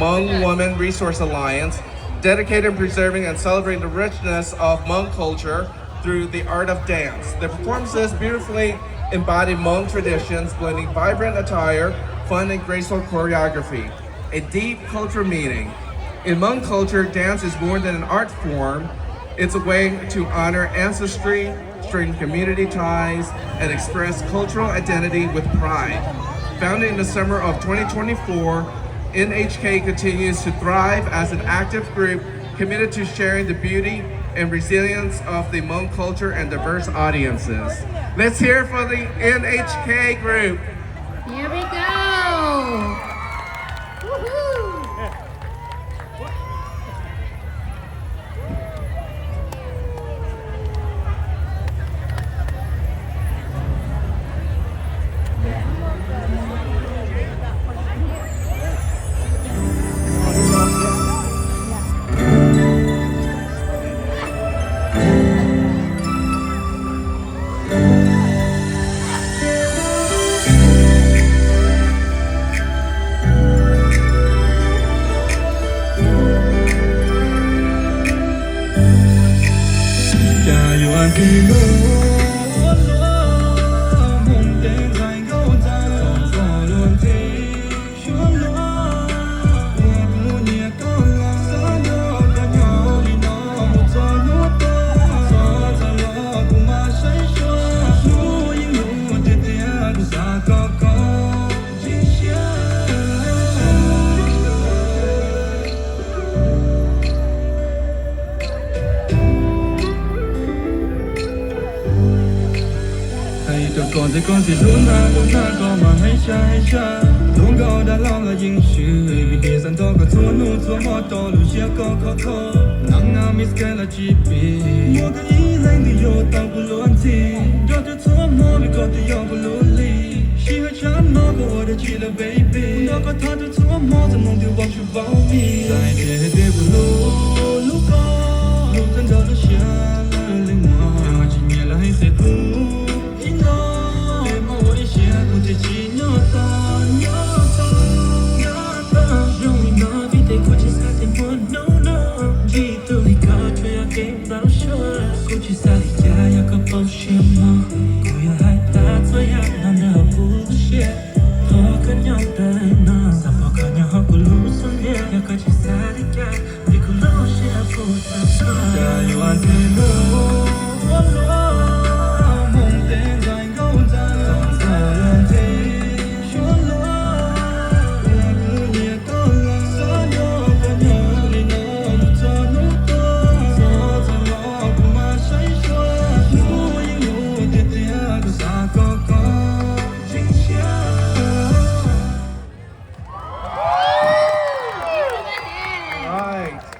Hmong Women Resource Alliance, dedicated in preserving and celebrating the richness of Hmong culture through the art of dance. The performances beautifully embody Hmong traditions, blending vibrant attire, fun, and graceful choreography. A deep cultural meaning. In Hmong culture, dance is more than an art form. It's a way to honor ancestry, strengthen community ties, and express cultural identity with pride. Founded in the summer of twenty twenty-four, N H K continues to thrive as an active group committed to sharing the beauty and resilience of the Hmong culture and diverse audiences. Let's hear for the N H K group. Here we go. Woohoo. Hais rau koj ntxiv, koj ntxiv lub hnab, lub hnab koj mas heev tshaj heev tshaj. Hlub nkauj dab laug los yeej swb, vim tias xav nrog koj txhua hnub txhua hmo rau lub siab koj khov kho. Nab nab Miss Gay los tsis pib, muaj koj ib leeg twb yuav tau kuv luag ntxhi. Nrog rau txhua hmo vim koj twb yog kuv lub li. Sij hawm tshav no koj ua dab tsi lawm baby? Kuv nrog koj thov rau txhua hmo txoj hmoo twb vau tsuj vau mi. Txais tias hais tias kuv hlub hlub koj, hlub koj nrog lub siab lawv li no. Yog tsis nyiam lawv hais qhia kuv ib lo, es muaj ua ib siab kuv thiaj tsis nyob tau, nyob tau, nyob tau. Zoo li no vim tias kuv tsis xav tias muaj hnub no, ntsib tus li koj tsuas yog kev npau suav. Kuv tsis xav li cas yog koj poob siab mog, kuv yuav hais tag txhua yam no nyob hauv kuv lub siab. Thov koj nyob ntawm no, xav pom koj nyob hauv kuv lub xub ntiag. Yog koj tsis xav li cas, vim kuv lub siab puas tag. Cas yuav ntxim hlub ua luaj, hmoov tes nqaim nkaus ntxa, txog los nthe suab los. Kuv nyiam koj los xav nrog koj nyob li no mus txog hnub tuag. Txog txog los kuv mam saib xyuas, hnub yeej mus tiag tiag, kuv xav koj